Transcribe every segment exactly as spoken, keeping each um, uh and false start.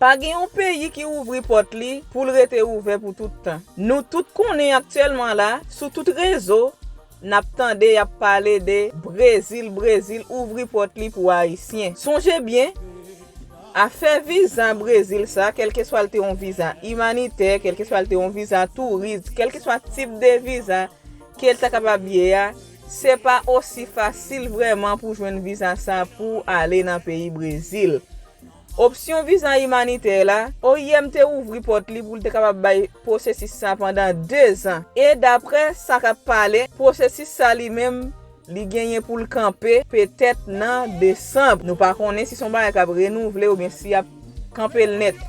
Pa gen yon peyi ki ouvri pòt li pou l rete ouvè pou tout tan. Nou tout konnen aktyèlman la, sou tout rezo, n ap tande y ap pale de Brezil, Brezil ouvri pòt li pou Ayisyen. Sonje byen, afè viza Brezil sa, kèlkeswa l te yon viza imanitè, kèlkeswa l te yon viza touris, kèlkeswa tip de viza ke l ta kapab ye a, se pa osi fasil vrèman pou jwenn viza sa pou ale nan peyi Brezil. Opsyon viza imanitè la, O I M te ouvri pòt li pou l te kapab bay pwosesis sa pandan dezan. E daprè sa k ap pale, pwosesis sa li menm, li genyen pou l kanpe petèt nan desanm. Nou pa konnen si se yon bagay k ap renouvle oubyen si y ap kanpe l nèt.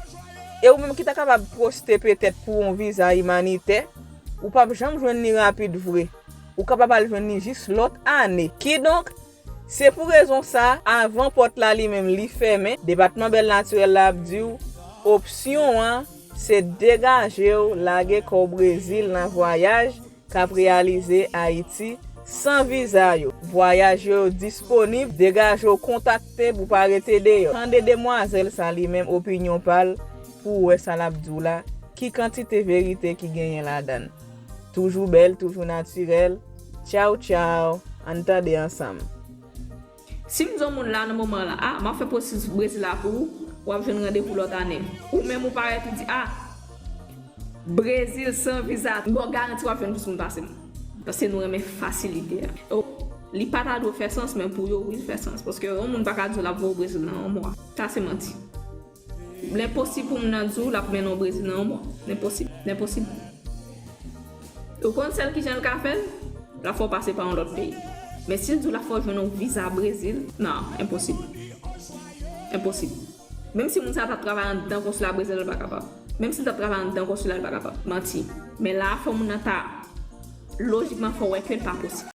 E ou menm ki ta kapab pwosite petèt pou yon viza imanitè, ou p ap janm jwenn li rapid vre. Ou kapab al jwenn li jis lòt ane. Kidonk, se pou rezon sa, avan pòt la li menm li fèmen, Depatman Bèl Natirèl la ap di w, opsyon an, se degaje w, lage kò w Brezil nan vwayaj k ap reyalize Ayiti san viza yo. Vwayaj yo disponib, degaje w, kontakte pou w pa rete deyò. Tande demwazèl sa li menm opinyon pa l pou w wè sa l ap di w la, ki kantite verite ki genyen ladan l. Toujou bèl, toujou natirèl. Tchaw, tchaw. Ann tande ansanm. Si m di yon moun la nan moman la, ah, m ap fè pwosesis Brezil la pou ou, w ap jwenn randevou lòt ane. Ou menm ou parèt ou di, ah, Brezil san viza, m ba w garanti w ap jwenn plis moun pase m. Paske nou renmen fasilite a. Li pa ta dwe fè sans, men pou yo, wi, l fè sans. Paske yon moun pa ka di w l ap voye w Brezil nan yon mwa. Sa se manti. L enposib pou moun nan di w l ap mennen w Brezil nan yon mwa. L enposib. L enposib. Ou konn sèl kijan l ka fè l? L ap fè w pase pa yon lòt peyi. Men si l di w l ap fè w jwenn yon viza Brezil, non, enposib. Enposib. Menm si moun sa t ap travay anndan konsila Brezil, l pa kapab. Menm si l t ap travay anndan konsila, l pa kapab. Manti. Men la a, fò moun nan ta, lojikman, fò w wè ke l pa posib.